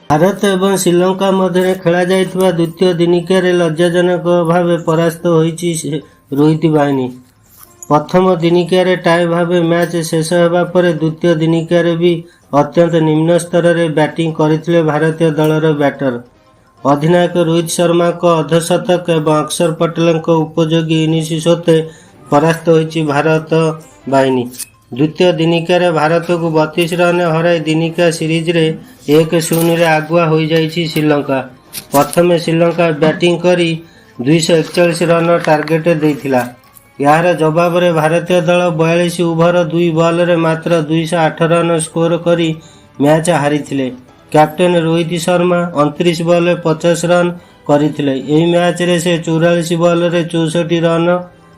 ଭାରତ ଏବଂ ଶ୍ରୀଲଙ୍କା ମଧ୍ୟରେ ଖେଳାଯାଇଥିବା ଦ୍ୱିତୀୟ ଦିନିକିଆରେ ଲଜ୍ଜାଜନକ ଭାବେ ପରାସ୍ତ ହୋଇଛି ରୋହିତ ବାହିନୀ। ପ୍ରଥମ ଦିନିକିଆରେ ଟାଇ ଭାବେ ମ୍ୟାଚ୍ ଶେଷ ହେବା ପରେ ଦ୍ୱିତୀୟ ଦିନିକିଆରେ ବି ଅତ୍ୟନ୍ତ ନିମ୍ନ ସ୍ତରରେ ବ୍ୟାଟିଂ କରିଥିଲେ ଭାରତୀୟ ଦଳର ବ୍ୟାଟର। ଅଧିନାୟକ ରୋହିତ ଶର୍ମାଙ୍କ ଅର୍ଦ୍ଧଶତକ ଏବଂ ଅକ୍ଷର ପଟେଲଙ୍କ ଉପଯୋଗୀ ଇନିଂସ ସତ୍ତ୍ୱେ ପରାସ୍ତ ହୋଇଛି ଭାରତ ବାହିନୀ। ଦ୍ୱିତୀୟ ଦିନିକିଆରେ ଭାରତକୁ 32 ରନରେ ହରାଇ ଦିନିକିଆ ସିରିଜରେ 1-0ରେ ଆଗୁଆ ହୋଇଯାଇଛି ଶ୍ରୀଲଙ୍କା। ପ୍ରଥମେ ଶ୍ରୀଲଙ୍କା ବ୍ୟାଟିଂ କରି 241 ରନର ଟାର୍ଗେଟ ଦେଇଥିଲା। ଏହାର ଜବାବରେ ଭାରତୀୟ ଦଳ 42 ଓଭର 2 ବଲରେ ମାତ୍ର 208 ରନ ସ୍କୋର କରି ମ୍ୟାଚ୍ ହାରିଥିଲେ। କ୍ୟାପ୍ଟେନ୍ ରୋହିତ ଶର୍ମା 29 ବଲରେ 50 ରନ୍ କରିଥିଲେ। ଏହି ମ୍ୟାଚରେ ସେ 44 ବଲରେ 64 ରନ୍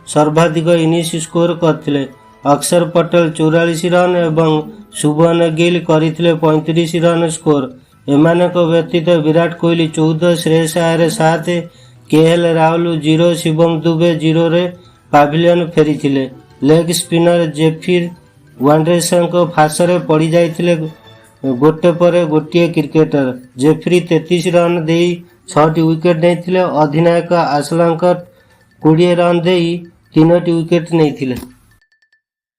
ସର୍ବାଧିକ ଇନିଂସ ସ୍କୋର କରିଥିଲେ। ଅକ୍ଷର ପଟେଲ 44 ରନ୍ ଏବଂ ଶୁଭମନ ଗିଲ୍ କରିଥିଲେ 35 ରନ୍ ସ୍କୋର। ଏମାନଙ୍କ ବ୍ୟତୀତ ବିରାଟ କୋହଲି 14, ଶ୍ରେୟସ ଆୟର 7, କେଏଲ ରାହୁଲ 0, ଶିବମ ଦୁବେ 0ରେ ପାଭିଲିୟନ ଫେରିଥିଲେ। ଲେଗ୍ ସ୍ପିନର ଜେଫ୍ରି ୱାଣ୍ଡରେସଙ୍କ ଫାଶରେ ପଡ଼ିଯାଇଥିଲେ ଗୋଟେ ପରେ ଗୋଟିଏ କ୍ରିକେଟର। ଜେଫ୍ରି 33 ରନ୍ ଦେଇ ଛଅଟି ୱିକେଟ୍ ନେଇଥିଲେ। ଅଧିନାୟକ ଆସଲଙ୍କା 20 ରନ୍ ଦେଇ ତିନୋଟି ୱିକେଟ୍ ନେଇଥିଲେ।